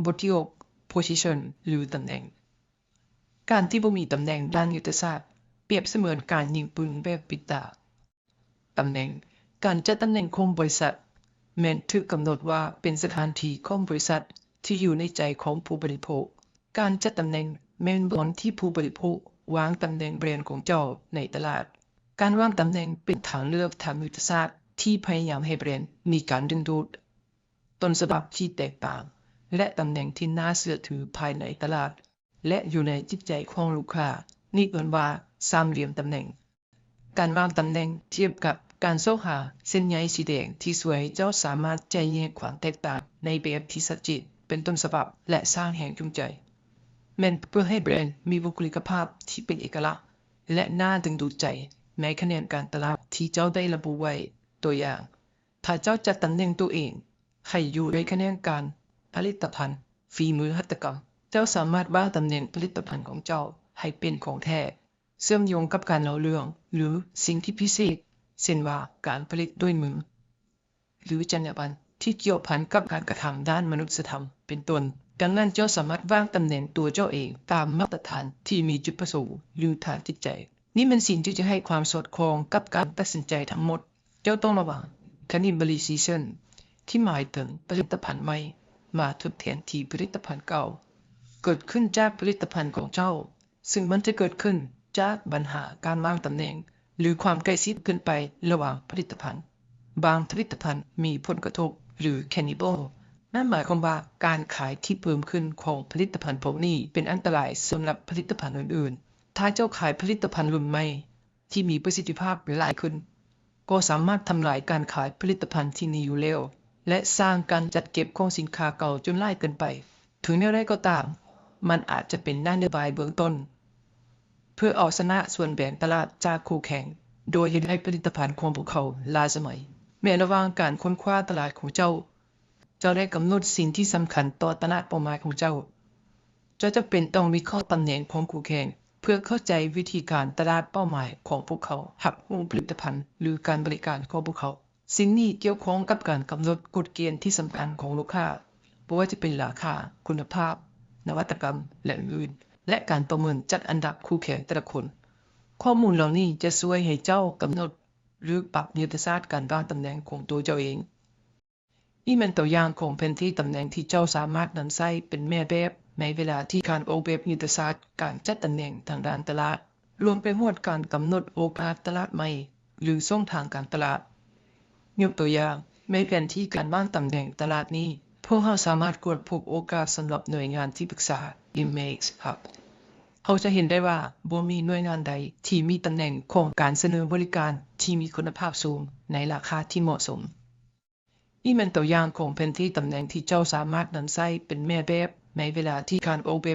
ບົດທີຫົກ Position ຫຼືຕຳແໜ່ງ. ການທີ່ບໍ່ມີຕຳແໜ່ງດ້ານຍຸດທະສາດ ປຽບສະເໝືອນການຍິງປືນແບບປິດຕາ. ຕຳແໜ່ງ. ການຈັດຕຳແໜ່ງຂອງບໍລິສັດ ແມ່ນຖືກກຳນົດວ່າເປັນສະຖານທີ່ຂອງບໍລິສັດທີ່ຢູ່ໃນໃຈຂອງຜູ້ບໍລິໂພກ. ການຈັດຕຳແໜ່ງແມ່ນບ່ອນທີ່ຜູ້ບໍລິໂພກວາງຕຳແໜ່ງແບຣນຂອງເຈົ້າໃນຕະຫຼາດ. ການວາງຕຳແໜ່ງເປັນທາງເລືອກທາງຍຸດທະສາດທີ່ພະຍາຍາມໃຫ້ແບຣນມີການດຶງດູດ ຕົ້ນສະບັບທີ່ແຕກຕ່າງ ແລະ ຕຳແໜ່ງທີ່ໜ້າເຊື່ອຖືພາຍໃນຕະຫຼາດ ແລະ ຢູ່ໃນຈິດໃຈຂອງລູກຄ້າ. ນີ້ເອີ້ນວ່າສາມຫຼ່ຽມຕຳແໜ່ງ. ການວາງຕຳແໜ່ງທຽບກັບການຊອກຫາເສັ້ນໃຍສີແດງທີ່ຊ່ວຍໃຫ້ເຈົ້າສາມາດແຈແຍກຄວາມແຕກຕ່າງໃນແບບທີ່ຊັດເຈນ ເປັນຕົ້ນສະບັບ ແລະ ສ້າງແຮງຈູງໃຈ ແມ່ນເພື່ອໃຫ້ແບຣນມີບຸກຄະລິກກະພາບທີ່ເປັນເອກະລັກ ແລະ ໜ້າດຶງດູດໃຈໃນຂະແໜງການຕະຫຼາດທີ່ເຈົ້າໄດ້ລະບຸໄວ້. ຕົວຢ່າງ, ຖ້າເຈົ້າຈັດຕຳແໜ່ງໂຕເອງໃຫ້ຢູ່ໃນຂະແໜງການຜະລິດຕະພັນຝີມືຫັດຖະກຳ, ເຈົ້າສາມາດວາງຕຳແໜ່ງຜະລິດຕະພັນຂອງເຈົ້າໃຫ້ເປັນຂອງແທ້, ເຊື່ອມໂຍງກັບການເລົ່າເລື່ອງ ຫຼື ສິ່ງທີ່ພິເສດ, ເຊັ່ນວ່າ ການຜະລິດດ້ວຍມື ຫຼື ຈັນຍາບັນທີ່ກ່ຽວພັນກັບການກະທຳດ້ານມະນຸດສະທຳ ເປັນຕົ້ນ. ດັ່ງນັ້ນ, ເຈົ້າສາມາດວາງຕຳແໜ່ງຕົວເຈົ້າເອງຕາມມາດຕະຖານທີ່ມີຈຸດປະສົງ ຫຼື ຖານຈິດໃຈ. ນີ້ແມ່ນສິ່ງທີ່ຈະໃຫ້ຄວາມສອດຄ່ອງກັບການຕັດສິນໃຈທັງໝົດ. ເຈົ້າຕ້ອງລະວັງ Cannibalization ທີ່ໝາຍເຖິງຜະລິດຕະພັນໃໝ່ມາທົດແທນທີ່ຜະລິດຕະພັນເກົ່າ ເກີດຂຶ້ນຈາກຜະລິດຕະພັນຂອງເຈົ້າ, ຊຶ່ງມັນຈະເກີດຂຶ້ນຈາກບັນຫາການວາງຕຳແໜ່ງ ຫຼື ຄວາມໃກ້ຊິດເກີນໄປລະຫວ່າງຜະລິດຕະພັນ. ບາງຜະລິດຕະພັນມີຜົນກະທົບ ຫຼື Cannibal. ນັ້ນໝາຍຄວາມວ່າການຂາຍທີ່ເພີ່ມຂຶ້ນຂອງຜະລິດຕະພັນພວກນີ້ເປັນອັນຕະລາຍສຳລັບຜະລິດຕະພັນອື່ນໆ. ຖ້າເຈົ້າຂາຍຜະລິດຕະພັນລຸ້ນໃໝ່ ທີ່ມີປະສິດທິພາບຫຼາຍຂຶ້ນ, ກໍສາມາດທຳລາຍການຂາຍຜະລິດຕະພັນທີ່ມີຢູ່ແລ້ວ ແລະ ສ້າງການຈັດເກັບຂອງສິນຄ້າເກົ່າຈົນຫຼາຍເກີນໄປ. ເຖິງແນວໃດກໍຕາມ, ມັນອາດຈະເປັນນະໂຍບາຍເບື້ອງຕົ້ນ ເພື່ອເອົາຊະນະສ່ວນແບ່ງຕະຫຼາດຈາກຄູ່ແຂ່ງ ໂດຍເຮັດໃຫ້ຜະລິດຕະພັນຂອງພວກເຂົາລ້າສະໄໝ. ແມ້ລະຫວ່າງການຄົ້ນຄວ້າຕະຫຼາດຂອງເຈົ້າ, ເຈົ້າໄດ້ກຳນົດສິ່ງທີ່ສຳຄັນຕໍ່ຕະຫຼາດເປົ້າໝາຍຂອງເຈົ້າ. ເຈົ້າຈຳເປັນຕ້ອງວິເຄາະຕຳແໜ່ງຂອງຄູ່ແຂ່ງ ເພື່ອເຂົ້າໃຈວິທີການຕະຫຼາດເປົ້າໝາຍຂອງພວກເຂົາ, ຮັບຮູ້ຜະລິດຕະພັນ ຫຼື ການບໍລິການຂອງພວກເຂົາ. ສິ່ງນີ້ກ່ຽວຂ້ອງກັບການກຳນົດກົດເກນທີ່ສຳຄັນຂອງລູກຄ້າ, ບໍ່ວ່າຈະເປັນລາຄາ, ຄຸນນະພາບ, ນະວັດຕະກຳ ແລະ ອື່ນໆ ແລະ ການປະເມີນຈັດອັນດັບຄູ່ແຂ່ງແຕ່ລະຄົນ. ຂໍ້ມູນເຫຼົ່ານີ້ຈະຊ່ວຍໃຫ້ເຈົ້າກຳນົດ ຫຼື ປັບຍຸດທະສາດການວາງຕຳແໜ່ງຂອງຕົວເຈົ້າເອງ. ນີ້ແມ່ນຕົວຢ່າງຂອງແຜນທີ່ຕຳແໜ່ງທີ່ເຈົ້າສາມາດນຳໃຊ້ເປັນແມ່ແບບໃນເວລາທີ່ການອອກແບບຍຸດທະສາດການຈັດຕຳແໜ່ງທາງດ້ານຕະຫຼາດ, ລວມໄປຮອດການກຳນົດໂອກາດຕະຫຼາດໃໝ່ ຫຼື ຊ່ອງທາງການຕະຫຼາດ. ຍົກຕົວຢ່າງ, ໃນແຜນທີ່ການວາງຕຳແໜ່ງຕະຫຼາດນີ້, ພວກເຮົາສາມາດກວດພົບໂອກາດສຳລັບໜ່ວຍງານທີ່ປຶກສາ Image Hub. ເຮົາຈະເຫັນໄດ້ວ່າບໍ່ມີໜ່ວຍງານໃດທີ່ມີຕຳແໜ່ງຂອງການສະເໜີບໍລິການທີ່ມີຄຸນນະພາບສູງໃນລາຄາທີ່ເໝາະສົມ. ນີ້ແມ່ນຕົວຢ່າງຂອງແຜນທີ່ຕຳແໜ່ງທີ່ເຈົ້າສາມາດນຳໃຊ້ເປັນແມ່ແບບໃນເວລາທີ່ການອອກແບບ